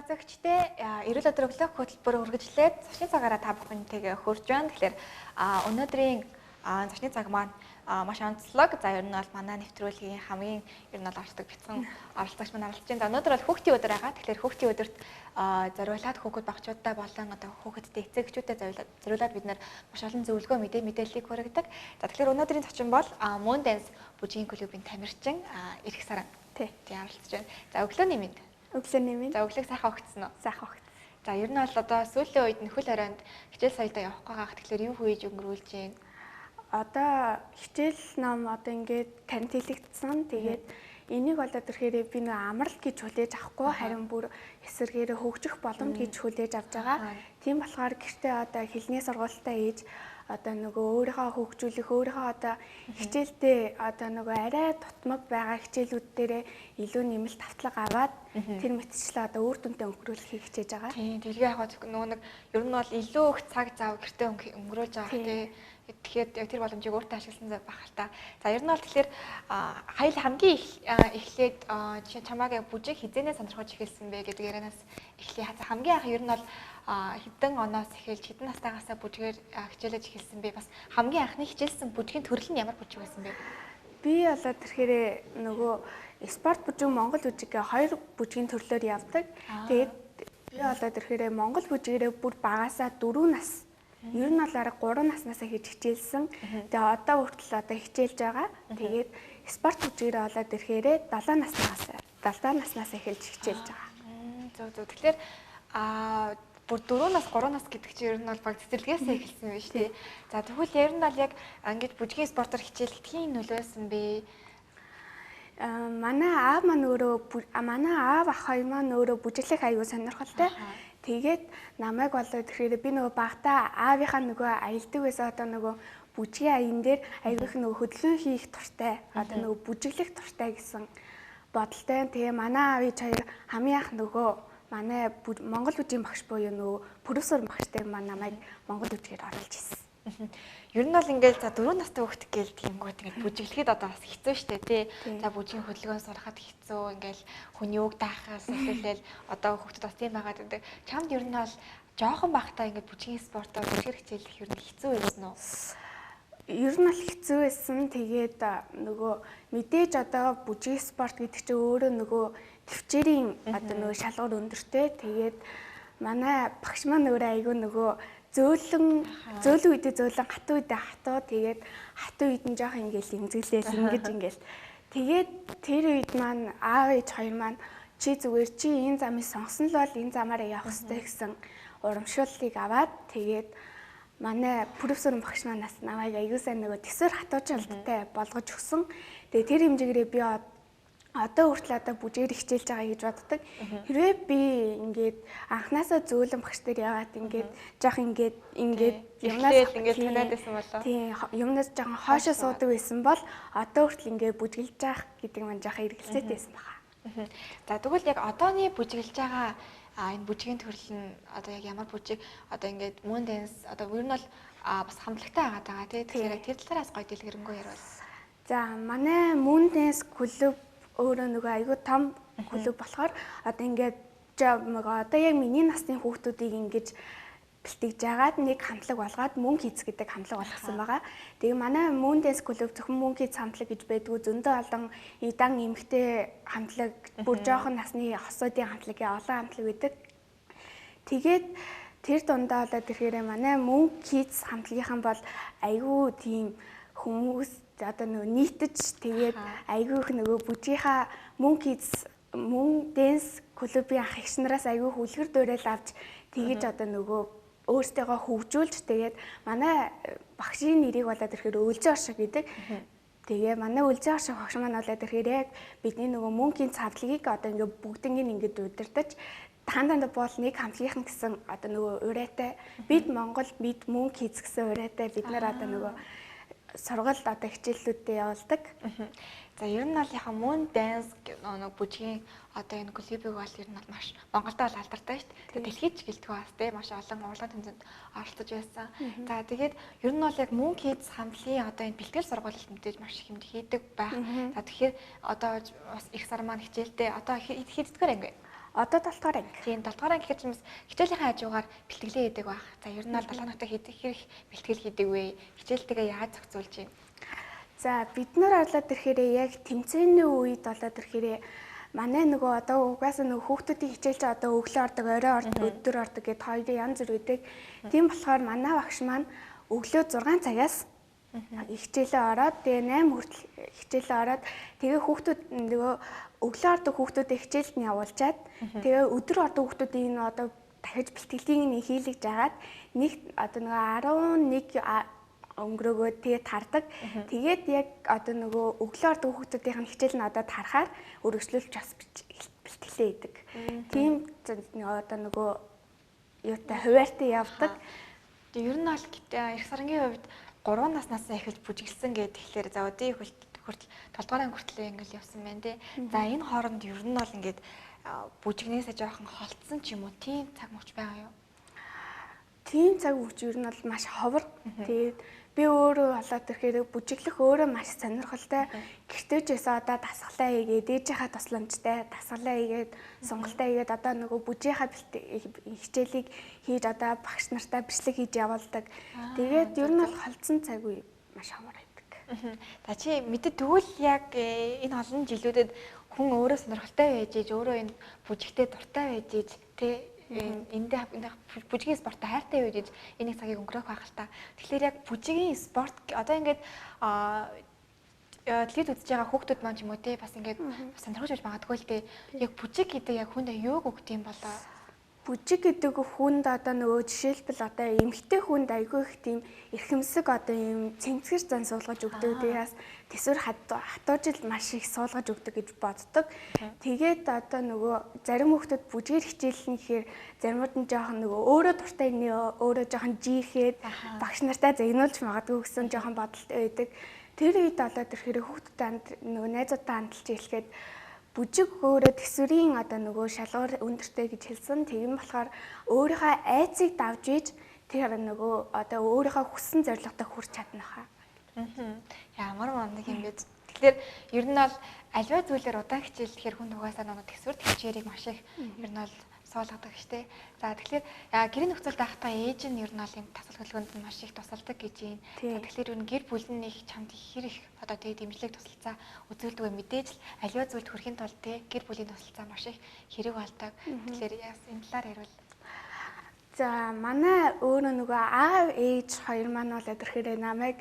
Үзэгчдээ эрүүл өдөр өглөөх хөтөлбөр үргэлжлээд зочны цагаараа та бүхэнтэйгээ хөрж байна. Тэгэхээр өнөөдрийн зочны цаг маань маш онцлог. За ер нь бол манай нэвтрүүлгийн хамгийн ер нь бол оролцдог бяцхан оролцогч маань оролцож байна. За өнөөдөр бол хүүхдийн өдөр байгаа. Тэгэхээр хүүхдийн өдөрт зориулаад хүүхэд багчуудтай болон одоо хүүхэдтэй эцэг эхчүүдэд зориулаад бид нар маш олон зөвлөгөө мэдээллийг хүргэдэг. За тэгэхээр өнөөдрийн зочин бол Moon Dance бүжгийн клубын тамирчин Эрх Саран. Тий, оролцож байна. За өглөөний мэнд. Өглөөний мэнд. За өглөөг сайхан өгцсөн үү? Сайхан өгцсөн. За ер нь бол одоо сүүлийн үед нөхөл оройнд хичээл соёлоо явахгүй гах. Тэгэхээр юу хийж өнгөрүүлж байна? Одоо хичээл ном одоо ингээд карантинлэгдсэн. Тэгээд энийг болоод ирэхээр би нэг амралт гэж хүлээж авахгүй, харин бүр эсэргээрээ хөгжих боломж гэж хүлээж авч байгаа. Тийм болохоор гэртээ одоо хэлний сургуультаа хийж одоо нөгөө өөрийнхөө хөгжүүлэх, өөрийнхөө одоо хичээлдээ одоо нөгөө арай дутмаг байгаа хичээлүүд дээрээ илүү нэмэлт автлага аваад тэр мэтчлээ одоо үр дүнтэй өнгөрүүлэхийг хичээж байгаа. Тийм, тэргээ яг нөгөө нэг ер нь бол илүү их цаг зав гэртээ өнгөрүүлж байгаа тий. Тэгэхээр яг тэр боломжийг өөртөө ашигласан байх л та. За ер нь бол тэгэхээр хаял хамгийн эхлээд жишээ чамааг яг бүжиг хизэнээ сонирхож эхэлсэн бэ гэдэг ярианаас эхлэе. Хамгийн анх ер нь бол хэдэн оноос эхэлж хэдэн настайгаасаа бүжгээр хичээлэж эхэлсэн бэ? Бас хамгийн анхны хичээлсэн бүжгийн төрөл нь ямар бүжиг байсан бэ? Би болоод тэгэхээр нөгөө спорт бүжиг, Монгол бүжиг гэх хоёр бүжгийн төрлөөр явдаг. Тэгээд би болоод ирэхээр Монгол бүжгээрээ бүр багасаа 4 нас, ер нь бол арга 3 наснаасаа хийж хичээлсэн. Тэгээ одоо хүртэл одоо хичээлж байгаа. Тэгээд спорт бүжгээрээ болоод ирэхээр 7 наснаас эхэлж хичээлж байгаа. Зөв зөв. Тэгэхээр бүр 4 нас 3 нас гэдэг чинь ер нь бол баг цэцэрлэгээсээ эхэлсэн байж тээ. За тэгвэл ер нь бол яг ингэж бүжгийн спортоор хичээлэх тийм нөлөөлсөн бэ? Манай аав маань өөрөө, манай аав ах хоёр маань өөрөө бүжиглэх аюу сонирхолтой. Тэгээд намайг болоод ирэхээр би нөгөө багтаа аавынхаа нөгөө аялдаг байсан одоо нөгөө бүжгийн аян дээр аявих нөгөө хөдөлгөөн хийх туртай, одоо нөгөө бүжиглэх туртай гэсэн бодолтой. Тэгээ манай аав ээж хоёр хамгийн анх нөгөө манай Монгол бүжгийн багш буюу нөгөө профессор багштай маань намайг Монгол бүжгээр оруулж ирсэн. Ер нь бол ингээл за 4 настай хүүхэд гээл тиймгүүд ингээл бүжиглэхэд одоо бас хэцүү шттэ тий. За бүжгийн хөдөлгөөн сурахад хэцүү, ингээл хүний үг даахаас эхлээл одоо хүүхдүүд бас тийм байгаад байдаг. Чамд ер нь бол жоохон байхдаа ингээд бүжгийн спортоор бүжгээр хичээлэх ер нь хэцүү байсан уу? Ер нь бол хэцүү байсан. Тэгээд нөгөө мэдээж одоо бүжгийн спорт гэдэг чинь өөрөө нөгөө төвчээрийн одоо нөгөө шалгуур өндөртэй. Тэгээд манай багш маань өөрөө айгүй нөгөө зөөлөн үедээ зөөлөн, хатуу үедээ хатуу, тэгээд хатуу үед нь жоох ингээл имзэглээл ингэж ингээл. Тэгээд тэр үед маань аав ээж хоёр маань чи зүгээр чи энэ замыг сонгосон л бол энэ замаараа явах ёстой гэсэн урамшууллыг аваад тэгээд манай профессор багш манаас намайг аягүй сайн нөгөө төсөр хатуучалттай болгож өгсөн. Тэгээд тэр хэмжээгээрээ би одоо хүртэл одоо бүжгээр хичээлж байгаа гэж боддог. Хэрвээ би ингээд анханасаа зөөлөн багш дээр яваад ингээд жоох ингээд ингээд юмнаас ингээд таниад байсан болоо. Тийм, юмнаас жоохон хоошоо суудаг байсан бол одоо хүртэл ингээд бүжиглж байгаа гэдэг маань жоохон эргэлзээтэй байсан баха. За тэгвэл яг одооны бүжиглж байгаа энэ бүжгийн төрөл нь одоо яг ямар бүжиг одоо ингээд Moon Dance одоо ер нь бол бас хамтлагтай байгаад байгаа тий. Тэгэхээр тэр талаараас гоё дэлгэрэнгүй ярил. За манай Moon Dance клуб өөрөө нөгөө айгүй том клуб болохоор одоо ингээд одоо яг миний насны хүүхдүүдийг ингэж бэлтгэж жагаад нэг хамтлаг болгоод Moon Kids гэдэг хамтлаг болгосон байгаа. Тэгээ манай Moon Dance клуб зөвхөн Moon Kids хамтлаг гэж байдгүй, зөндөө олон идан эмэгтэй хамтлаг, бүр жоохон насны хосуудын хамтлаг, олон хамтлаг байдаг. Тэгээд тэр дундаа болоод ирэхээр манай Moon Kids хамтлагийнхан бол айгүй тийм хүмүүс одоо нөгөө нийтж тэгээд айгүй их нөгөө бүжгийнхаа Moon Kids Moon Dance клубын ах эгч нараас айгүй хүлгэр дуурайл авч тэгэж одоо нөгөө өөрсдийгөө хөгжүүлж тэгээд манай багшийн нэрийг болоод ирэхээр Өлзий Оршиг гэдэг. Тэгээ манай Өлзий Оршиг багш маань болоод ирэхээр яг бидний нөгөө Moon Kids хамтлагийг одоо ингээ бүгднийг ингээд удирдах танданд бол нэг хамтлагийнхан гэсэн одоо нөгөө урайтай бид Монгол бид Moon Kids гэсэн урайтай бид нар одоо нөгөө сургалт одоо хичээллүүдээ явуулдаг. За ер нь бол яхаа Moon Dance нэг бүжгийн одоо энэ клубыг бол ер нь бол маш Монголд бол алдартай шүү дээ. Дэлхийд ч гэлтгүй бас тий маш олон урлагийн тэмцээнд оролцож байсан. За тэгээд ер нь бол яг Moon Kids хамтлагийн одоо энэ бэлтгэл сургуулилт мэдээж маш их юм хийдэг байх. За тэгэхээр одоо бас их сар маань хичээлдээ одоо хэддүгээр анги вэ? Одоо 7 дугаар анги. Тийм 7 дугаар анги гэхэд бас хичээлийнхээ хажуугаар бэлтгэлээ хийдэг байх. За ер нь бол 7 хоногт хэрэг бэлтгэл хийдэг вэ? Хичээлтэйгээ яаж зохицуулж байна? За бид нар орлоод ирэхээр яг тэмцээний үед болоод ирэхээр манай нөгөө одоо угаасаа нөгөө хүүхдүүдийн хичээл чи одоо өглөө ордог, орой ордог, өдөр ордог гэд хоёрын янз бүр үүдэг. Тийм болохоор манай багш маань өглөө 6 цагаас хичээлээ ороод тэгээ 8 хүртэл хичээлээ ороод тэгээ хүүхдүүд нөгөө өглөө ордог хүүхдүүдээ хичээлд нь явуулчаад тэгээ өдөр ордог хүүхдүүдийн энэ одоо дахиж бэлтгэлийг нь хийлгэж агаад нэг одоо нөгөө 11 өнгөрөөгөө тэгээ тардаг. Тэгээд яг одоо нөгөө өглөө ордог хүүхдүүдийнх нь хичээл нь одоо тарахаар өргөжлүүлж бас бэлтгэлээ хийдэг. Тийм одоо нөгөө юутай хуваартай явдаг. Тэгээ ер нь бол Эрх сарангийн хувьд 3 наснаас эхэлж бүжиглсэн гэдэг тэгэхээр за өдийн хүртэл 7 дугаар анги хүртэл ингээл явсан байна тий. За энэ хооронд ер нь бол ингээд бүжигнээсээ жоохон холдсон ч юм уу тийм цаг мөч байгаа юу? Тийм цаг мөч ер нь бол маш ховор. Тэгээд би өөрөө болоод ирэхээр бүжиглэх өөрөө маш сонирхолтой. Гэртээ ч байсан одоо дасгалаа хийгээд ээжийнхаа тусламжтай дасгалаа хийгээд сонголтоо хийгээд одоо нөгөө бүжийнхаа хичээлийг хийж одоо багш нартай бичлэг хийж явуулдаг. Тэгээд ер нь бол холдсон цаг үе маш ховор байдаг. За чи мэдээ тэгвэл яг энэ олон жилүүдэд хүн өөрөө сонирхолтой байж иж өөрөө энэ бүжигтэй дуртай байж иж тэ эндээ бүжгийн спорттой хайртай байж энэ цагийг өнгөрөөх байх л та. Тэгэхээр яг бүжгийн спорт одоо ингээд дэлхийд үзэж байгаа хүүхдүүд маань ч юм уу те бас ингээд сонирхож байж магадгүй л те. Яг бүжиг гэдэг яг хүнд юуг өгд юм болоо? Бүжиг гэдэг хүнд одоо нөгөө жишээлбэл одоо эмэгтэй хүнд айгүй их тийм эрхэмсэг одоо юм цэмцгэр зан суулгаж өгдөг. Тэгээс төсвөр хатуужил маш их суулгаж өгдөг гэж боддог. Тэгээд одоо нөгөө зарим хүүхдүүд бүжгээр хичээлнэ гэхээр заримуд нь жоохон нөгөө өөрөө дуртай өөрөө жоохон жихэд багш нартай загнуулж магадгүй гэсэн жоохон бодолтой байдаг. Тэр үед болоод ирэхээр хүүхдүүдэд нөгөө найзуудтай хандалж хэлэхэд бүжиг өөрөө төсвөрийн одоо нөгөө шалгуур өндөртэй гэж хэлсэн. Тэгэн болохоор өөрийнхөө айцыг давж иж тэр нөгөө одоо өөрийнхөө хүссэн зорилготой хүрч чадна хаа. Ямар мундаг юм бэ? Тэгэхээр ер нь бол аливаа зүйлээр удаан хичээлдэхээр хүн угаасаа нөгөө төсвөр төвчээрийг маш их ер нь бол суулгадаг штэ. За тэгэхээр гэрийн нөхцөлд байхдаа ээж нь ер нь бол энэ тасал хөдөлгөөнд нь маш их тусалдаг гэж юм. За тэгэхээр ер нь гэр бүл нь их чамд хэр их одоо тэгээ дэмжлэг тусалцаа үзүүлдэг вэ мэдээж л аливаа зүйлд хүрэхин тулд тэ гэр бүлийн тусалцаа маш их хэрэг болдог. Тэгэхээр яас энэ талаар ярил. За манай өөрөө нөгөө аав ээж хоёр маань бол ирэхээр намайг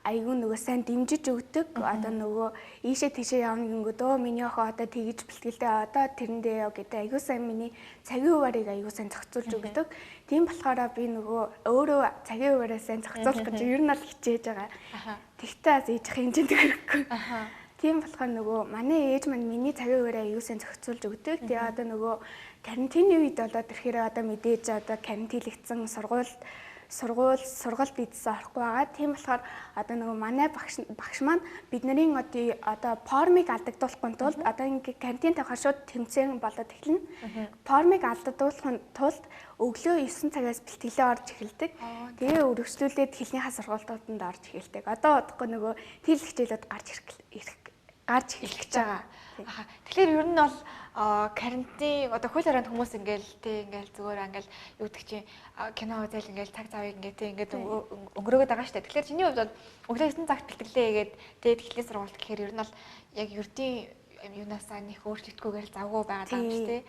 айгүй нөгөө сайн дэмжиж өгдөг. Одоо нөгөө ийшээ тийшээ явна гингүүд өө миний охин одоо тэгж бэлтгэлдээ одоо тэрэндээ яв гэдэг айгүй сайн миний цагийн хуваарийг айгүй сайн зохицуулж өгдөг. Тийм болохоор би нөгөө өөрөө цагийн хуваараа сайн зохицуулах гэж ер нь бол хичээж байгаа. Тэгтээ аз ээжийн хэмжээнд хүрэхгүй. Тийм болохоор нөгөө манай ээж маань миний цагийн хуваараа айгүй сайн зохицуулж өгдөг. Тэгээ одоо нөгөө карантины үед болоод ирэхээр одоо мэдээж одоо карантинлэгдсэн сургалт эдсэн орохгүй байгаа. Тийм болохоор одоо нөгөө манай багш маань бидний одоо формыг алдагдуулахгүй тулд одоо ингээ карантин тавихаар шууд тэмцээн болоод эхэлнэ. Формыг алдагдуулахын тулд өглөө 9 цагаас бэлтгэлээ орж эхэлдэг. Тэгээ өргөжлүүлээд хэлнийхаа сургалтууданд орж эхэлдэг. Одоо удахгүй нөгөө тэл хичээлүүд гарч эхлэх гэж байгаа. Тэгэхээр ер нь бол карантин одоо хөл хорионд хүмүүс ингээл тэ ингээл зүгээр ингээл юу гэдэг чинь кино үзэл ингээл цаг завыг ингээ тэ ингээд өнгөрөөгд байгаа штэ. Тэгэхээр чиний хувьд бол өглөө 9 цагт бэлтгэлээ хийгээд тэ тэгэхээр сургалт гэхээр ер нь бол яг ердийн юунаасаа нэг өөрчлөгдөхгүйгээр завгүй байгаа даа шүү дээ.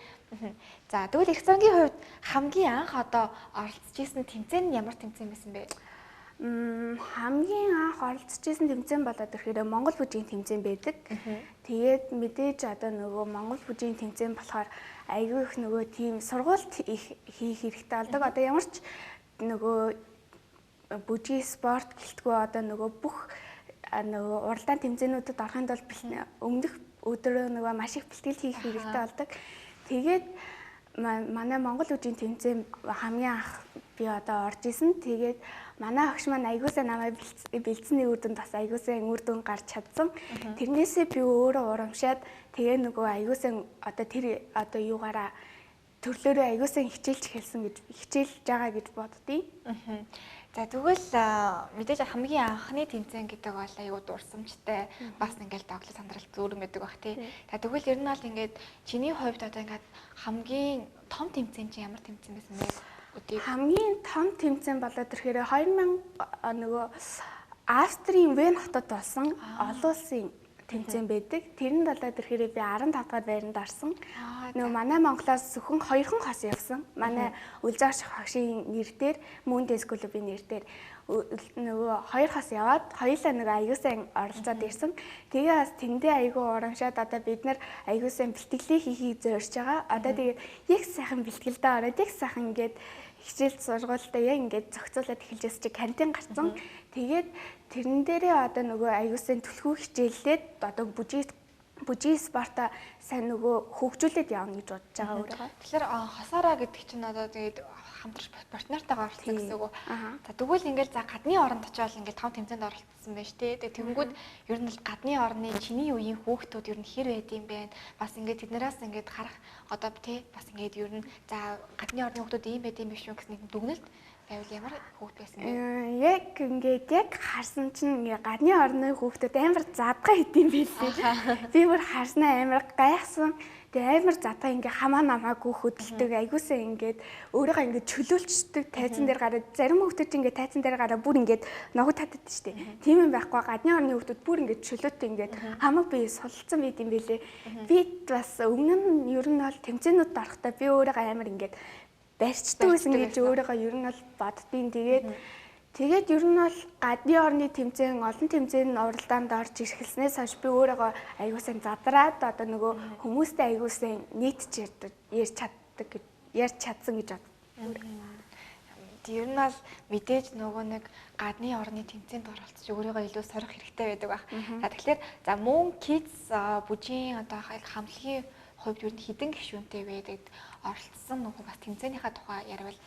За тэгвэл Эрх зангийн хувьд хамгийн анх одоо оролцож исэн тэмцээн нь ямар тэмцээн байсан бэ? Хамгийн анх оролцож исэн тэмцээн болоод ирэхээр Монгол бүжгийн тэмцээн байдаг. Тэгээд мэдээж одоо нөгөө Монгол бүжгийн тэмцээн болохоор айгүй их нөгөө тийм сургуульд их хийх хэрэгтэй болдог. Одоо ямар ч нөгөө бүжгийн спорт гэлтгүү одоо нөгөө бүх нөгөө уралдаан тэмцээнүүдэд орохын тулд өмнөх өдрөө нөгөө маш их бэлтгэл хийх хэрэгтэй болдог. Тэгээд манай Монгол бүжгийн тэмцээн хамгийн анх би одоо орж исэн. Тэгээд манай агш маань айгуусаа намайг бэлдсэний үр дүнд бас айгуусаа үр дүн гарч чадсан. Тэрнээсээ би өөрөө урамшаад тэгээ нөгөө айгуусаа одоо тэр одоо юугаараа төрлөөрөө аягүй сайн хичээлж эхэлсэн гэж хичээлж байгаа гэж боддیں۔ За тэгвэл мэдээж хамгийн анхны тэмцээн гэдэг бол аягүй дурсамжтай бас ингээл доглол сандрал зүүрэн байдаг бах тий. За тэгвэл ер нь бол ингээд чиний хувьд одоо ингээд хамгийн том тэмцээн чинь ямар тэмцээн байсан бэ? Хамгийн том тэмцээн болоод ирэхээр 2000 нөгөө Австрийн Вен хотод болсон олон улсын тэмцээн байдаг. Тэрэнд болоод ирэхээр би 15 дахь байранд орсон. Нөгөө манай Монголоос зөвхөн 2хан хос явсан. Манай Үлзий хогшийн нэр дээр Moon Dance Club-ийн нэр дээр нөгөө 2 хос яваад хоёулаа нөгөө аягүй сайн оролцоод ирсэн. Тэгээ бас тэндээ аягүй урамшаад одоо бид нар аягүй сайн бэлтгэлээ хийхийг зорьж байгаа. Одоо тэгээд яг сайхан бэлтгэлдээ ороод яг сайхан ингээд хичээл сургуультай яг ингээд зохицуулаад эхэлжээс чи карантин гарсан. Тэгээд тэрэн дээрээ одоо нөгөө аягүй сайн түлхүү хичээллээд одоо бүжиг спорта сайн нөгөө хөгжүүлээд явна гэж бодож байгаа өөрийгөө. Тэгэхээр хосоороо гэдэг чинь одоо тэгээд хамтарч партнертайгаа оролцсон гэсэн үг үү? За тэгвэл ингээл за гадны оронд очиод ингээл том тэмцээнд оролцсон байж тээ. Тэгээд тэгэнгүүт ер нь л гадны орны чиний үеийн хүүхдүүд ер нь хэр байд юм бэ? Бас ингээд тэднээс ингээд харах одоо тий бас ингээд ер нь за гадны орны хүүхдүүд ийм байд юм биш үү гэсэн нэг дүгнэлт байвал ямар хүүхд байсан бэ? Яг ингээд яг харсан чинь ингээд гадны орны хүүхдүүд амар задгаа идэм билээ. Би бүр харснаа амар гайхсан. Тэгээ амар задгаа ингээ хамаа намаагүй хөдөлдөг айгуусаа ингээд өөрийгөө ингээд чөлөөлчдөг тайзан дээр гараад зарим хүүхдүүд чинь ингээд тайзан дээр гараад бүр ингээд ногоо татдаг штеп. Тийм юм байхгүй гадны орны хүүхдүүд бүр ингээд чөлөөтэй ингээд хамаг бие сулцсан байд юм бэлээ. Би бас өмнө нь ер нь бол тэмцээнүүд орохдоо би өөрийгөө амар ингээд барьцдаг байсан гэж өөрийгөө ер нь бол боддیں۔ Тэгээд ер нь бол гадны орны тэмцээн олон тэмцээнд уралдаанд орж ирхэлснээс хойш би өөрийгөө аягүй сайн задраад одоо нөгөө хүмүүстэй аягүй сайн нийтж ярьж чаддаг гэж ярьж чадсан гэж боддог. Ер нь бол мэдээж нөгөө нэг гадны орны тэмцээнд оролцож өөрийгөө илүү сорих хэрэгтэй байдаг байх. За тэгэхээр за Moon Kids бүжгийн одоо хамтлагийн хувьд ер нь хэдэн гишүүнтэй вэ? Тэгээд оролцсон нөгөө бас тэмцээнийхээ тухай ярил.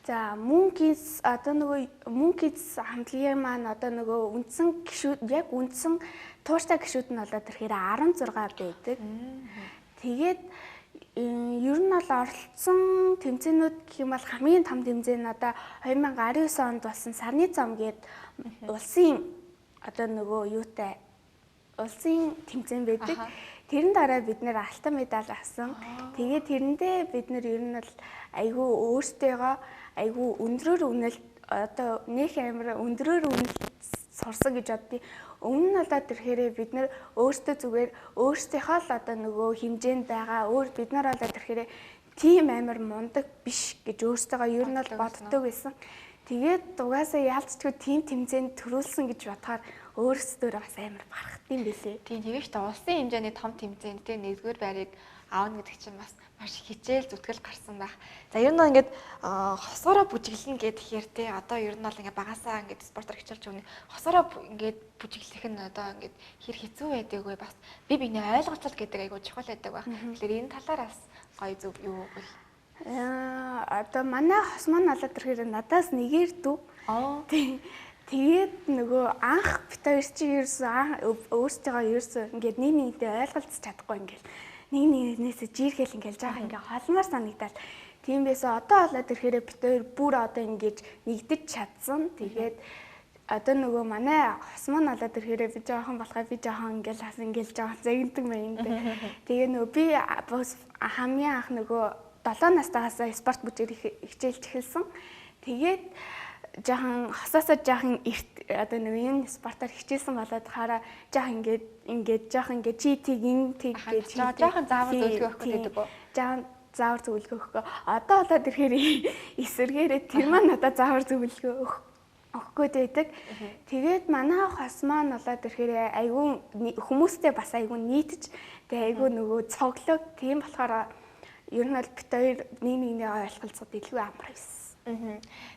За Moon Kids одоо нөгөө Moon Kids хамтлагийн маань одоо нөгөө үндсэн гишүүд яг үндсэн тууштай гишүүд нь болоод ирэхээр 16 байдаг. Тэгээд ер нь бол оролцсон тэмцээнүүд гэх юм бол хамгийн том тэмцээн нь одоо 2019 онд болсон Сарны зам гээд улсын одоо нөгөө юутай улсын тэмцээн байдаг. Тэрэн дараа бид нэр алтан медаль авсан. Тэгээд тэрэндээ бид нэр ер нь бол айгүй өөртөөгөө айгүй өндрөөр үнэлт одоо нөх амар өндрөөр үнэлт сурсан гэж боддیں۔ Өмнө нь одоо тэрхээрээ бид нэр өөртөө зүгээр өөрсдийнхөө л одоо нөгөө хэмжээнд байгаа өөр бид нар одоо тэрхээрээ тийм амар мундаг биш гэж өөртөөгөө ер нь бол боддог байсан. Тэгээд угаасаа яалтчгүй тийм тэмцээнд төрүүлсэн гэж бодохоор өөрсдөө бас амар барахт юм бэлээ. Тийм тэгэж та улсын хэмжээний том тэмцээнд тийм нэгдүгээр байрыг аавна гэдэг чинь бас маш хичээл зүтгэл гарсан байх. За ер нь ингээд хосоороо бүжиглэн гэхээр те одоо ер нь бол ингээд багасаа ингээд спортоор хичээлж өгнө. Хосоороо ингээд бүжиглэх нь одоо ингээд хэр хэцүү байдаг вэ? Бас би биенээ ойлголцол гэдэг айгуу чухал байдаг байх. Тэгэхээр энэ талаар бас гоё зөв юу өгвөл. Одоо манай хос маань болоод ирэхээр надаас нэгээр дүү. Тийм. Тэгээд нөгөө анх бит хоёр чи ерөөсөө өөрсдийгөө ерөөсөө ингээд нэг нэгнтэй ойлголцож чадахгүй ингээд нэг нэгнээсээ жирэхэл ингээд жаахан ингээд холмоор санагдал. Тийм байсан. Одоо болоод ирэхээр бит хоёр бүр одоо ингээд нэгдэж чадсан. Тэгээд одоо нөгөө манай хос маань болоод ирэхээр би жоохон болохоо би жоохон ингээд бас ингээд жоохон загиндаг маяндаг. Тэгээ нөгөө би бас хамгийн анх нөгөө 7 настайгаас спорт бүжгээр хичээлж эхэлсэн. Тэгээд жоохон хосоосоо жоохон эрт одоо нэг энэ спортоор хичээлсэн болоод хараа жоохон ингээд ингээд жоохон ингээд чи тийг ин тийг гэж жоохон заавар зөвлөгөө өгөх гэдэг үү? Жоохон заавар зөвлөгөө өгөхгүй. Одоо болоод ирэхээр эсэргээрээ тэр маань надад заавар зөвлөгөө өгөх гээд байдаг. Тэгээд манай хос маань болоод ирэхээр айгүй хүмүүстэй бас айгүй нийтж тэгээ айгүй нөгөө цоглог тийм болохоор ер нь бол бит хоёр нэг нэгнээ ойлголцоход илүү амар байсан.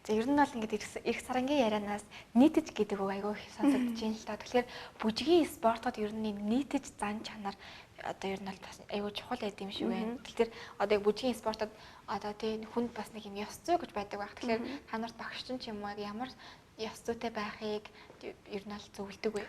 За ер нь бол ингээд их сарангийн ярианаас нийтж гэдэг үг айгүй их сонсогдож байна л да. Тэгэхээр бүжгийн спортод ер нь нийтж зан чанар одоо ер нь бол бас айгүй чухал байд юм шиг байна. Тэгэхээр одоо яг бүжгийн спортод одоо тий хүнд бас нэг юм ёс зүй гэж байдаг байх. Тэгэхээр та нарт багш чинь ч юм уу ямар ёс зүйтэй байхыг ер нь бол зөвлөдөг вэ?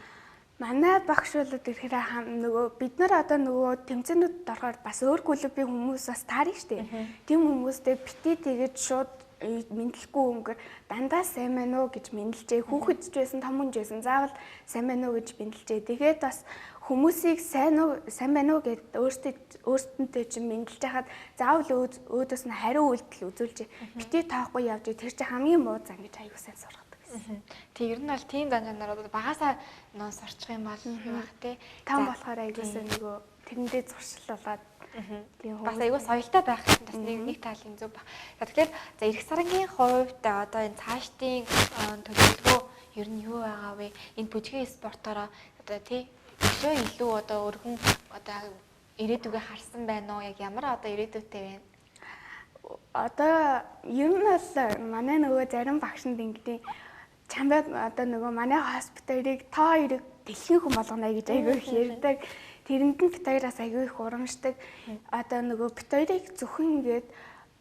Манай багш бол ирэхээр нөгөө бид нар одоо нөгөө тэмцээнүүдэд орохоор бас өөр клубын хүмүүс бас таарна штэ. Тийм хүмүүстэй бити тэгэж шууд мэдлэхгүй өнгөр дандаа сайн байна уу гэж мэдлжээ. Хүүхэд ч байсан, том хүн ч байсан заавал сайн байна уу гэж мэдлжээ. Тэгээд бас хүмүүсийг сайн уу, сайн байна уу гэд өөртөө чинь мэдлж хахад заавал өөдөөс нь хариу үйлдэл үзүүлж бити тоохгүй явж тэр чинь хамгийн муу зан гэж аягүй сайн сургадаг гэсэн. Тэг ер нь бол тийм зан чанар бол багасаа нөө сурчих юм бол юу бах те. Там болохоор аягүй сайн нөгөө тэрэндээ зуршил болоод тийм бас аягүй соёлтой байх гэсэн бас нэг талын зөв баг. За тэгэхээр за эрх сарангийн хувьд одоо энэ цаашдын төлөвлөгөө ер нь юу байгаа вэ? Энэ бүжгийн спортоороо одоо тий өшөө илүү одоо өргөн одоо ирээдүгэ харсан байна уу? Яг ямар одоо ирээдүйтэй байна? Одоо ер нь бол манай нөгөө зарим багш нь ингэдэг чамбай одоо нөгөө манай хоспиталыг та хоёрыг дэлхийн хүн болгоно гэж айгүй их ярьдаг. Тэрэнд нь бит хоёроос айгүй их урамшдаг. Одоо нөгөө бит хоёрыг зөвхөн ингээд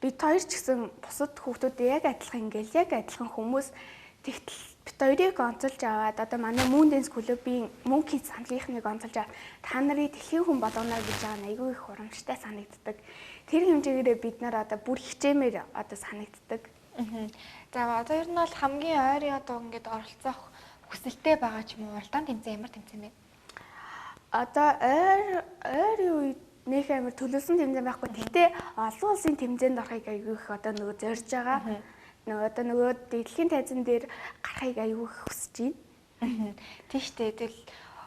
бит хоёр ч гэсэн бусад хүүхдүүд яг адилхан ингээл яг адилхан хүмүүс тэгтэл бит хоёрыг онцолж аваад одоо манай Moon Dance клубын мөнхийн самлагийнхныг онцолж аваад та нарыг дэлхийн хүн болгоно гэж байгаа нь айгүй их урамштай санагддаг. Тэр хэмжээгээрээ бид нар одоо бүр хичээмээр одоо санагддаг. За одоо ер нь бол хамгийн ойрын одоо ингээд оролцох хүсэлтэй байгаа ч юм уу уралдаан тэмцээн ямар тэмцээн бэ? Одоо ойрын үед нөх амар төлөвлөсөн тэмцээн байхгүй. Гэхдээ олон улсын тэмцээнд орохыг айгүй их одоо нөгөө зорж байгаа. Нөгөө одоо нөгөө дэлхийн тайзан дээр гарахыг айгүй их хүсэж байна. Тийм шүү дээ. Тэгэл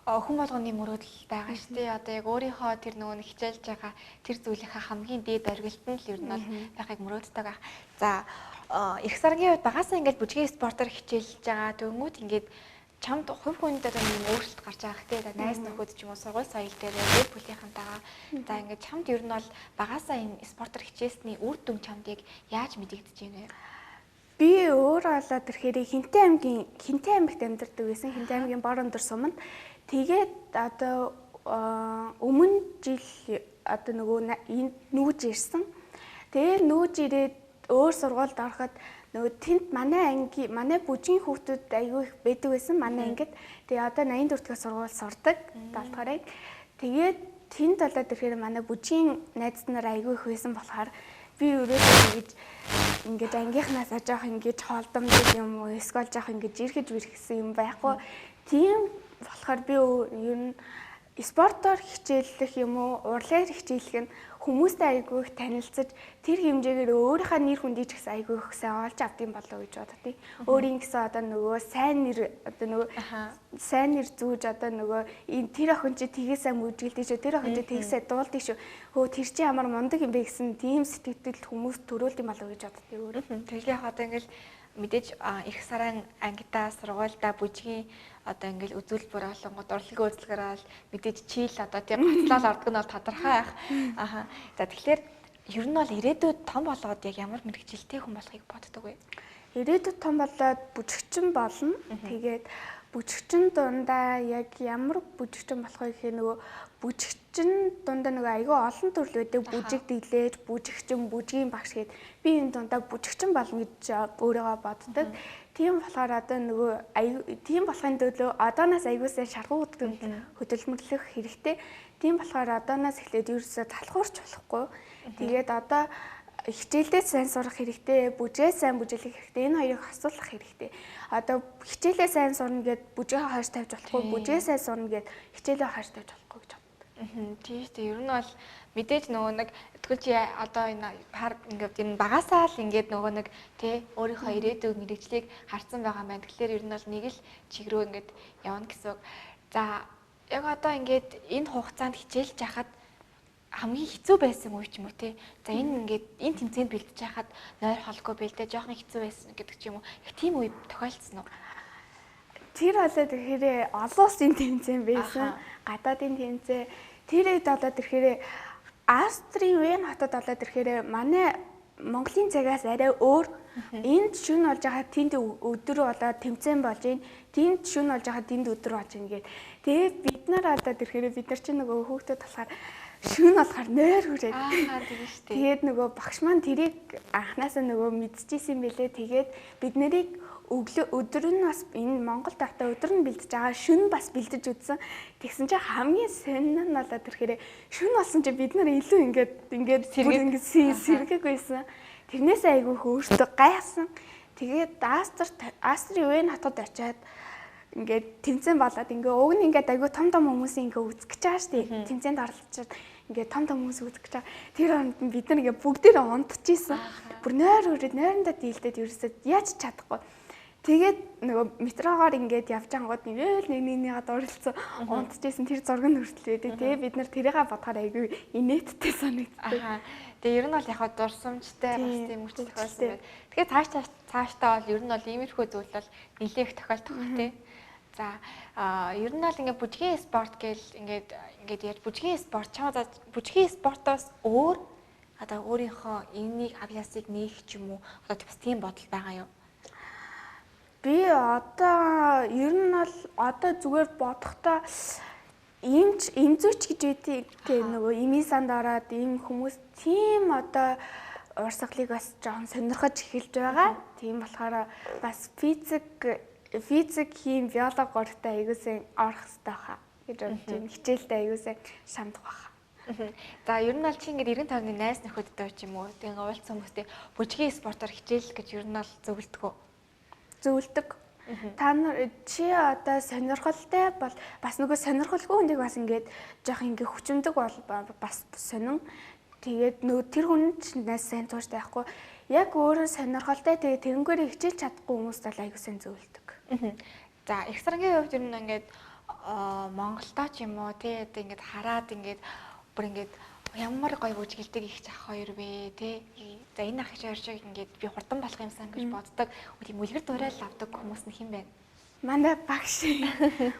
хүн болгоны мөрөөдөл байгаа шүү дээ. Одоо яг өөрийнхөө тэр нөгөө нэг хичээлж байгаа тэр зүйлийнхаа хамгийн дээд оргилд нь л ер нь бол байхыг мөрөөддөг байх. За эрх саргийн үед багасаа ингээд бүжгийн спортоор хичээлж байгаа. Тэнгүүд ингээд чамд хувь хүнд одоо нэг өөрчлөлт гарч байгаа хэ. Найз нөхөд ч юм уу сургууль соёл дээр гэр бүлийнхэнтэйгээ за ингээд чамд ер нь бол багасаа энэ спортоор хичээлсний үр дүн чамд яг яаж мэдэгдэж байна вэ? Би өөрөө болоод ирэхээр Хинтээ аймагт амьдардаг байсан. Хинтээ аймгийн бор өндөр суманд. Тэгээд одоо өмнө жил одоо нөгөө энд нүүж ирсэн. Тэгээд нүүж ирээд өөр сургуульд ороход нөгөө тэнд манай анги манай бүжгийн хүүхдүүд айгүй их байдаг байсан манай ангид. Тэгээ одоо 84 дахь сургууль сурдаг 7 дахь анги. Тэгээд тэнд болоод ирэхээр манай бүжгийн найз нар айгүй их байсан болохоор би өрөөсөө ингэж ингээд ангийнхнаасаа жоох ингэж хоолдомдог юм уу эсвэл жоох ингэж ирэхэж бэрхсэн юм байхгүй. Тийм болохоор би ер нь спортоор хичээллэх юм уу урлагаар хичээллэх нь хүмүүстэй айгүй их танилцаж тэр хэмжээгээр өөрийнхөө нэр хүндийг ч гэсэн айгүй их сайн олж авдсан болоо гэж боддیں۔ Өөрийн гэсэн одоо нөгөө сайн нэр одоо нөгөө сайн нэр зүүж одоо нөгөө энэ тэр охин чи тгээ сайн мөжгэлдэж шүү, тэр охин чи тгээ сайн дуулдیں шүү. Хөө тэр чи ямар мундаг юм бэ гэсэн тийм сэтгэл хүмүүс төрүүлд юм болоо гэж боддیں өөрөө. Тэгэл яг одоо ингээл мэдээж их саран ангидаа сургуульдаа бүжгийн одоо ингээл үзүүлбэр олонгод урлагийн үзлэгээр бол мэдээж чийл одоо тийм гоцлол ордог нь бол тодорхой байх. Аха. За тэгэхээр ер нь бол ирээдүйд том болоод яг ямар мэргэжилтэй хүн болохыг боддог вэ? Ирээдүйд том болоод бүжигчин болно. Тэгээд бүжигчин дундаа яг ямар бүжигчин болох вэ гэхээр нөгөө бүжигчин дундаа нөгөө айгүй олон төрөл байдаг. Бүжиг дэглэж, бүжигчин, бүжгийн багш гээд би энэ дундаа бүжигчин болно гэж өөрийгөө боддог. Тийм болохоор одоо нөгөө тийм болохын төлөө одооноос айгүй сайн шаргуу хөдөлмөрлөх хэрэгтэй. Тийм болохоор одооноос эхлээд ерөөсөө талхуурч болохгүй. Тэгээд одоо хичээлдээ сайн сурах хэрэгтэй, бүжгээ сайн бүжиглэх хэрэгтэй. Энэ хоёрыг хосуулах хэрэгтэй. Одоо хичээлээ сайн сурна гэд бүжгээ хойш тавьж болохгүй, бүжгээ сайн сурна гэд хичээлээ хойш тавьж болохгүй гэж боддог. Тийм шүү дээ. Ер нь бол мэдээж нөгөө нэг тэгвэл чи одоо энэ ингээд энэ багасаа л ингээд нөгөө нэг тий өөрийнхөө ирээдүйн мэргэжлийг харсан байгаа юм байна. Тэгэхээр ер нь бол нэг л чиг рүү ингээд явна гэсэн үг. За яг одоо ингээд энэ хугацаанд хичээлж байхад хамгийн хэцүү байсан үе ч юм уу те. За энэ ингээд энэ тэмцээнд бэлдэж байхад нойр холгүй бэлдээ жоохон хэцүү байсан гэдэг ч юм уу. Яг тийм үе тохиолдсон уу? Тэр болоод ирэхээр олон улсын тэмцээн байсан. Гадаадын тэмцээн. Тэр үед болоод ирэхээр Австрийн Вен хотод болоод ирэхээр манай Монголын цагаас арай өөр. Энд шөнө болж байгаа тэнд өдөр болоод тэмцээн болж гин. Тэнд шөнө болж байгаа тэнд өдөр болж гин гээд. Тэгээд бид нар болоод ирэхээр бид нар чинь нөгөө хүүхдүүд болохоор шөнө болохоор нойр хүрээд. Аа тийм шүү дээ. Тэгээд нөгөө багш маань тэрийг анханасаа нөгөө мэдчихсэн юм бэлээ. Тэгээд бид нарыг Өглөө өдөр нь бас энэ Монголд байхдаа өдөр нь бэлдэж байгаа, шөнө бас бэлдэж үзсэн. Тэгсэн чинь хамгийн сонин нь болоод ирэхээр шөнө болсон чинь бид нар илүү ингээд бүр ингээд сэргэг байсан. Тэрнээсээ айгүй их өөртөө гайхсан. Тэгээд Астр ЮВ хотод очиад ингээд тэмцээн болоод ингээ уг нь ингээд айгүй том том хүмүүсийн ингээ үзэх гэж байгаа шүү дээ. Тэмцээнд оролцоод ингээд том том хүмүүс үзэх гэж байгаа. Тэр хооронд нь бид нар ингээ бүгдээрээ унтчихсэн. Бүр нойр өрөөд нойрондоо дийлдээд ерөөсөө яаж чадахгүй. Тэгээд нөгөө метрогоор ингээд явж ангууд ингээл нэг нэгнийгээ дурлцсан унтчихсэн тэр зураг нь хүртэл байдаг. Тэгээ бид нар тэрийгээ бодохоор айгүй инээдтэй санагддаг. Тэгээ ер нь бол яг хаа дурсамжтай бас тийм хүч тохиолсон байна. Тэгэхээр цаашдаа бол ер нь бол иймэрхүү зүйл бол нэлээх тохиолдох бах тий. За ер нь бол ингээд бүжгийн спорт гэл ингээд ингээд яаж бүжгийн спорт чамаа бүжгийн спортоос өөр одоо өөрийнхөө энэнийг авьяасыг нээх ч юм уу одоо бас тийм бодол байгаа юу? Би одоо ер нь бол одоо зүгээр бодохдоо эмч эмзүүч гэж байдгийг тийм нөгөө эмийн санд ороод ийм хүмүүс тийм одоо урсгалыг бас жоохон сонирхож эхэлж байгаа. Тийм болохоор бас физик, хим, биологи гуравтай айгуусан орох хэрэгтэй хаа гэж бодож байна. Хичээлдээ айгуусан шамдах баха. За ер нь бол чи ингээд эргэн тойрны найз нөхөдтэй ч юм уу тийм уулзсан хүмүүстэй бүжгийн спортоор хичээл гэж ер нь бол зөвлөдөг үү? Зөвлөдөг. Та нар чи одоо сонирхолтой бол бас нөгөө сонирхолгүй хүнийг бас ингээд жоох ингээд хүчмдэг бол бас сонин. Тэгээд нөгөө тэр хүн ч найз сайн тууштай байхгүй. Яг өөрөө сонирхолтой тэгээд тэрнгээрээ хичээлж чадахгүй хүмүүст бол айгүй сайн зөвлөдөг. За их сарангийн хувьд ер нь ингээд Монголдо ч юм уу тий одоо ингээд хараад ингээд бүр ингээд ямар гоё бүжгэлдэг их ах хоёр вэ тий. За энэ ах хоёр шиг ингээд би хурдан болох юмсан гэж боддог. Тийм үлгэр дуурайл авдаг хүмүүс нь хэн бэ? Манай багш.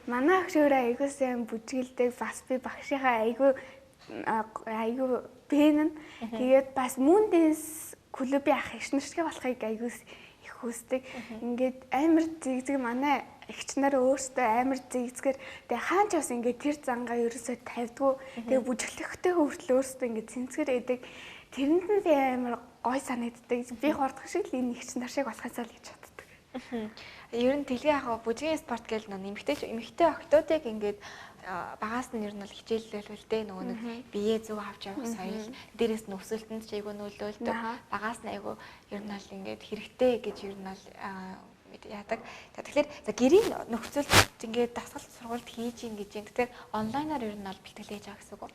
Манай багш өөрөө айгүй сайн бүжгэлдэг. Бас би багшийнхаа айгүй бэнэн. Тэгээд бас Moon Dance клубын ах эгч нар шиг болохыг айгүй их хүсдэг. Ингээд амар зэг манай эгч нар өөрсдөө амар зэгзгээр тэгээ хаан ч бас ингээд тэр зангаа ерөөсөө тавьдгүй. Тэгээ бүжиглэхтэй хүртэл өөрсдөө ингээд цэнцгэр идэг. Тэрэнд нь би амар гой санагддаг. Би хурдах шиг л энэ эгч нар шиг болохоосаа л гэж боддог. Ер нь тэлгээ яг бүжгийн спорт гэл нөө эмэгтэй охтуудыг ингээд багаас нь ер нь бол хичээллүүлвэл дээ нөгөө нэг бие зөв авч явах соёл дээрээс нь өсөлтөнд ч айгүй нөлөөлдөг. Багаас нь айгүй ер нь бол ингээд хэрэгтэй гэж ер нь бол яадаг. Тэгэхээр за гэрийн нөхцөлд ингээд дасгал сургалт хийж ин гэж юм. Тэгэхээр онлайнаар ер нь бол бэлтгэл хийж байгаа гэсэн үг үү?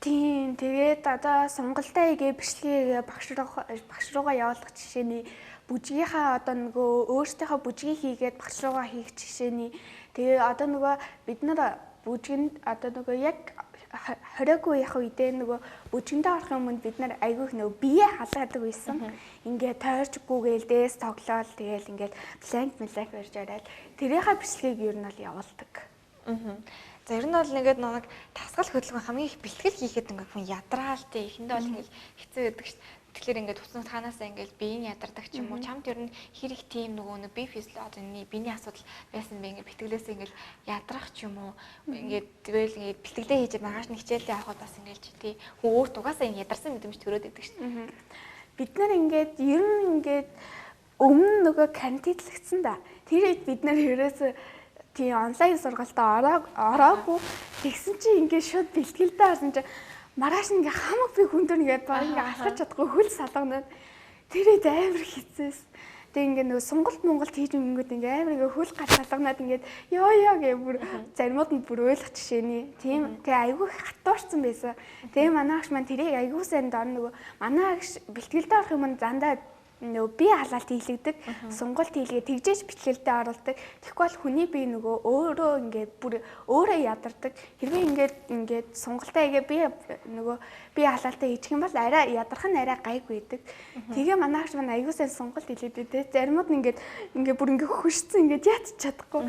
Тийм. Тэгээд одоо сонголтоо хийгээ бичлэгээ багш руугаа явуулах жишээний бүжгийнхаа одоо нөгөө өөрсдийнхөө бүжгийг хийгээд багш руугаа хийх жишээний тэгээ одоо нөгөө бид нар бүжгэнд одоо нөгөө яг 21 яг үедээ нөгөө бүжгэндээ орохын өмнө бид нар айгүйх нөгөө бие халаадаг байсан. Ингээ тойрч гүгээл дээс тоглоол тэгээл ингээл планк мэланк барьж ороод тэрийнхээ бичлэгийг ер нь бол явуулдаг. За ер нь бол ингээд нэг тасгал хөдөлгөөн хамгийн их бэлтгэл хийхэд ингээд хүн ядраал тий эхэндээ бол ингээд хэцүү байдаг шүү дээ. Тэгэхээр ингээд хүсэн танаасаа ингээд биеийн ядардаг ч юм уу чамд ер нь хэр их тийм нөгөө нэг бие физио одоо энэ биений асуудал байсан бэ ингээд бэлтгэлээсээ ингээд ядрах ч юм уу ингээд тэгэл ингээд бэлтгэлээ хийж маргааш нь хичээлээ авахд бас ингээд чи тий хүн өөрт угаасаа энэ ядарсан мэдрэмж төрөөд байдаг шүү дээ. Бид нар ингээд ер нь ингээд өмнө нөгөө карантинлэгдсэн да. Тэр үед бид нар ерөөсөө тий онлайн сургалтаа ороогүй тэгсэн чинь ингээд шууд бэлтгэлдээ орсон чинь маргааш ингээ хамаг би хүн дөр ингээд баг ингээ алхаж чадахгүй хөл салганаад тэр үед амар хэцээс. Тэгээ ингээ нөгөө сонголт Монголд хийж өнгөд ингээ амар ингээ хөл гар салганаад ингээд ёо ёо гэ бүр заримуд нь бүр ойлгох жишээний. Тийм тэгээ айгүй хатуурсан байсан. Тэгээ манай агш маань тэрийг айгүй сайн дор нөгөө манай агш бэлтгэлдээ орох юм зандаа нөгөө бие халаалт хийлэгдэг, сонголт хийлгээ тэгжээж бэлтгэлдээ оруулдаг. Тэгэхгүй бол хүний бие нөгөө өөрөө ингээд бүр өөрөө ядардаг. Хэрвээ ингээд сонголтоо хийгээ бие нөгөө бие халаалтаа хийчих юм бол арай ядарх нь арай гайгүй байдаг. Тэгээ манай агш маань аягүй сайн сонголт хийлээд дээ. Заримуд нь ингээд бүр ингээд хөшцөн ингээд яач чадахгүй.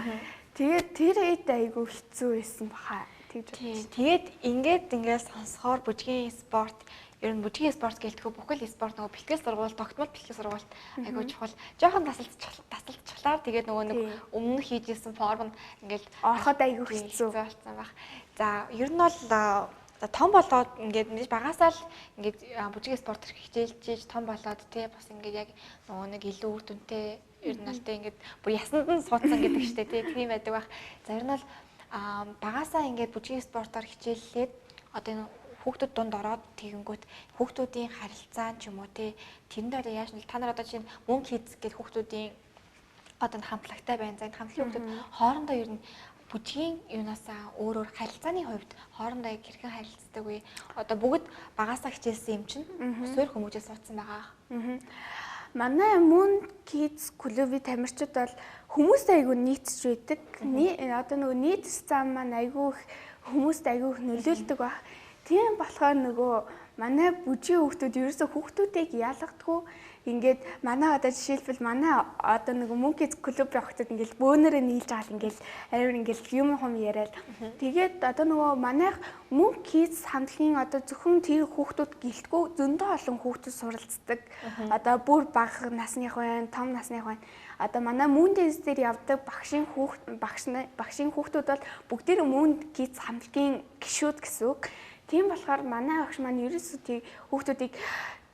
Тэгээд тэр үед аягүй хэцүү байсан баха. Тэгж бодсон. Тэгээд ингээд сонсохоор бүжгийн спорт ер нь бүжгийн спорт гэлтгүү бүхэл спорт нөгөө бэлтгэл сургууль, тогтмол бэлтгэл сургуульд айгүй чухал. Жохон тасалдчихлаар тэгээд нөгөө нэг өмнө хийж исэн форм нь ингээл ороход айгүй хэцүү болсон байх. За ер нь бол том болоод ингээд мэдээж багасаа л ингээд бүжгийн спорт хичээлж том болоод тий бас ингээд яг нөгөө нэг илүү үр дүнтэй Ер нь бол тэ ингээд бүр ясанд нь суудсан гэдэг штэ тий, тийм байдаг байх. За ер нь бол багасаа ингээд бүжгийн спортоор хичээллээд одоо энэ хүүхдүүд дунд ороод тэгэнгүүт хүүхдүүдийн харилцаа ч юм уу тий, тэрэнд одоо яаж та нар одоо чинь мөн хийц гэх хүүхдүүдийн одоо хамтлагтай байна. За энэ хамтлагийн хүүхдүүд хоорондоо ер нь бүжгийн юунаасаа өөр өөр харилцааны хувьд хоорондоо яг хэрхэн харилцдаг вэ? Одоо бүгд багасаа хичээлсэн юм чинь суурь хүмүүжээ суудсан байгаа. Манай Moon Kids клубын тамирчид бол хүмүүст айгүй нийцж байдаг. Одоо нөгөө нийцс зам маань айгүй их хүмүүст айгүй их нөлөөлдөг баг. Тийм болохоор нөгөө манай бүжгийн хүүхдүүд ерөөсөө хүүхдүүдийг ялгадгүй. Ингээд манай одоо жишээлбэл манай одоо нөгөө Moon Kids клуб явахтад ингээд бөөнөрөө нийлж байгаа л ингээд амар ингээд юм хум яриад. Тэгээд одоо нөгөө манайх Moon Kids хамтлагийн одоо зөвхөн тэр хүүхдүүд гэлтгүй зөндөө олон хүүхдүүд суралцдаг. Одоо бүр бага насных байна, том насных байна. Одоо манай Moon Dance дээр явдаг багшийн хүүхд багшийн хүүхдүүд бол бүгдээрээ Moon Kids хамтлагийн гишүүд гэсэн үг. Тийм болохоор манай багш маань ерөөсөө тэг хүүхдүүдийг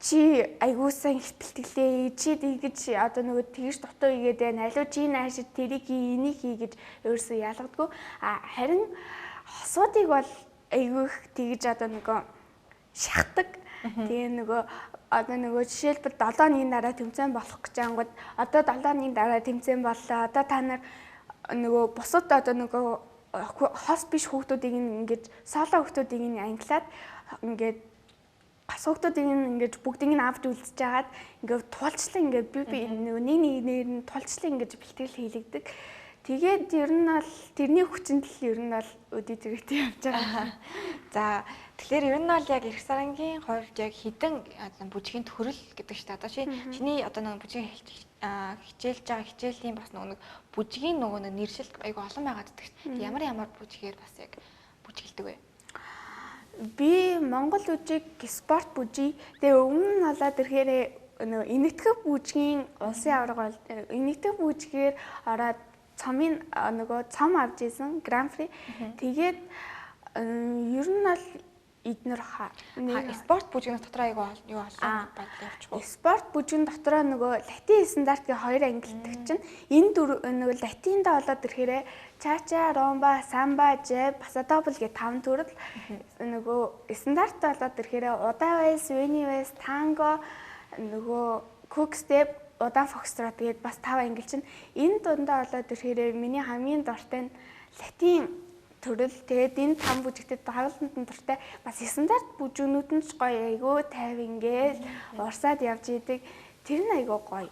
чи айгуу сайн их бэлтгэлээ, чи тэгэж одоо нөгөө тэгж дутуу хийгээд байна, алуу чи наашид тэрийг хий, энийг хий гэж ерөөсөө ялгадгүй. А харин хосуудыг бол айгуу их тэгж одоо нөгөө шахдаг. Тэгээ нөгөө одоо нөгөө жишээлбэл 7 оны дараа тэмцээн болох гэж ангууд одоо 7 оны дараа тэмцээн боллоо. Одоо та нар нөгөө бусад одоо нөгөө хос биш хүүхдүүдийг ингэж соло хүүхдүүдийг нь ангилаад ингээд хос хүүхдүүдийг ингээд бүгдийг нь авч үлдэж хагаад ингээд тулчлан ингээд би нөгөө нэг нэгнээр нь тулчлан ингээд бэлтгэл хийлэгдэг. Тэгээд ер нь бол тэрний хүчинд л ер нь бол өдий зэрэгтэй явж байгаа. За тэгэхээр ер нь бол яг Эрх Сарангийн хувьд яг хідэн бүжгийн төрөл гэдэг чинь одоо чиний одоо нэг бүжгийн хичээлж байгаа хичээлийн бас нөгөө нэг бүжгийн нөгөө нэг нэршил айгу олон байгаад байдаг шүү. Ямар ямар бүжгээр бас яг бүжгэлдэг вэ? Би Монгол бүжиг, спорт бүжиг. Тэгээ өмнө нь болоод ирэхээр нөгөө Энэтхэг бүжгийн улсын аварга бол Энэтхэг бүжгээр ороод цомын нөгөө цом авч исэн гран-при. Тэгээд ер нь бол эднэр спорт бүжгийн дотор айгу юу олон байдал явчих уу? Спорт бүжгийн дотроо нөгөө латин стандарт гэх хоёр ангилдаг чинь энэ дөрв нөгөө латиндаа болоод ирэхээр чача, ромба, самба, жэб, пасадобл гэх таван төрөл нөгөө стандарт болоод ирэхээр удаан вальс, вени вальс, танго, нөгөө кук степ, удаан фокстрот гээд бас тав ангил чинь энэ дундаа болоод ирэхээр миний хамгийн дуртай нь латин төрөл. Тэгээд энэ там бүжигтэй тавланд нь дуртай. Бас стандарт бүжгнүүд нь ч гоё айгүй тайв ингээл урсаад явж идэг. Тэр нь айгүй гоё.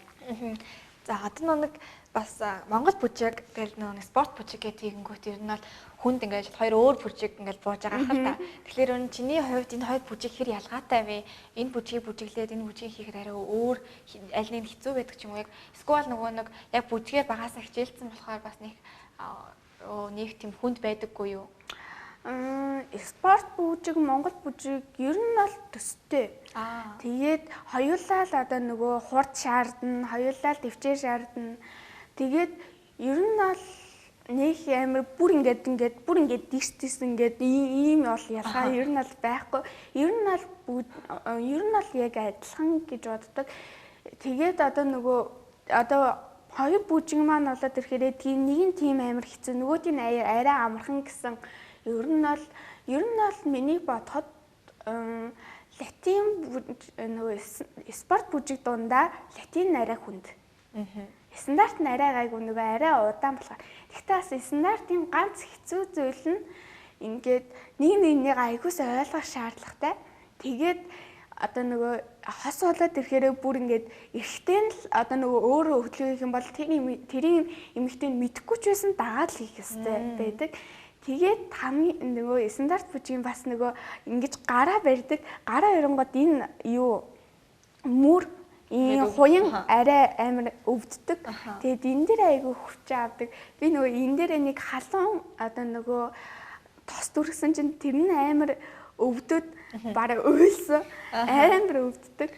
За одоо нэг бас Монгол бүжиг тэгэл нэг спорт бүжиг гэх тэгэнгүүт ер нь бол хүнд ингээд хоёр өөр бүжиг ингээд бууж байгаа хэл та. Тэгэхээр өн чиний хувьд энэ хоёр бүжиг хэр ялгаатай вэ? Энэ бүжгийг бүжиглээд энэ бүжгийг хийхэд арай өөр аль нэг хэцүү байдаг ч юм уу яг эсвэл нөгөө нэг яг бүжгээр багасаа хичээлсэн болохоор бас нэг нэг тийм хүнд байдаггүй юу? Спорт бүжиг, Монгол бүжиг ер нь бол төстэй. Тэгээд хоёулаа л одоо нөгөө хурд шаардна, хоёулаа л төвчээр шаардна. Тэгээд ер нь бол нэг амар бүр ингээд ингээд бүр ингээд дис дис ингээд ийм бол ялгаа ер нь бол байхгүй. Ер нь бол яг адилхан гэж боддог. Тэгээд одоо нөгөө одоо хоёр бүжиг маань болоод ирэхээр тийм нэг нь тийм амар хэцүү, нөгөөт нь арай амархан гэсэн. Ер нь бол миний бодоход латин нөгөө спорт бүжиг дундаа латин арай хүнд. Стандарт нь арай гайгүй нөгөө арай удаан болохоор. Гэхдээ бас стандартын ганц хэцүү зүйл нь ингээд нэг нэгнийг айгуус ойлгох шаардлагатай. Тэгээд одоо нөгөө хос болоод ирэхээр бүр ингээд эрэгтэй нь л одоо нөгөө өөрөө хөдөлгөөн хийх юм бол тэрийн эмэгтэй нь мэдэхгүй ч байсан дагаад л хийх ёстой байдаг. Тэгээд хамгийн нөгөө стандарт бүжгийн бас нөгөө ингэж гараа барьдаг. Гараа барингууд энэ юу мөр ийм хуян арай амар өвддөг. Тэгээд энэ дээр айгүй хүчээ авдаг. Би нөгөө энэ дээр нэг халуун одоо нөгөө тос дүрхсэн чинь тэр нь амар өвдөд бараг уйлсан. Амар өвддөг.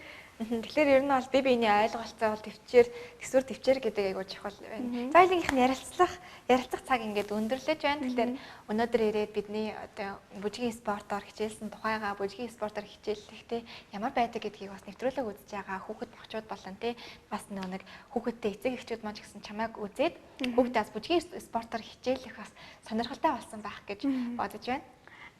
Тэгэхээр ер нь бол бие биений ойлголцоо бол төвчээр, төсвөр төвчээр гэдэг айгуу чухал байна. За хоёулынх нь ярилцах цаг ингээд өндөрлөж байна. Тэгэхээр өнөөдөр ирээд бидний одоо бүжгийн спортоор хичээлсэн тухайгаа, бүжгийн спортоор хичээллэхдээ ямар байдаг гэдгийг бас нэвтрүүлэг үзэж байгаа хүүхэд багчууд болон тий бас нэг хүүхэдтэй эцэг эхчүүд маань ч гэсэн чамайг үзээд хүүхдээс бүжгийн спортоор хичээллэх бас сонирхолтой болсон байх гэж бодож байна.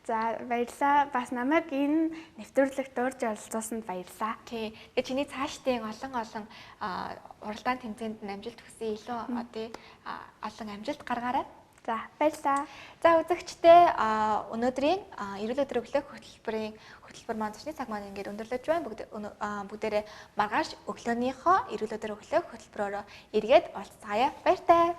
За баярлалаа. Бас намайг энэ нэвтрүүлэгт урьж оролцуулсанд баярлалаа. Тий. Тэгээ чиний цаашдын олон уралдаан тэмцээнд нь амжилт хүсье. Илүү тий олон амжилт гаргаарай. За баярлалаа. За үзэгчдээ, өнөөдрийн эрүүл өдөр өглөөх хөтөлбөр маань зочны цаг маань ингээд өндөрлөж байна. Бүгдээрээ маргааш өглөөнийхөө эрүүл өдөр өглөөх хөтөлбөрөөрөө эргээд уулзцаая. Баяртай.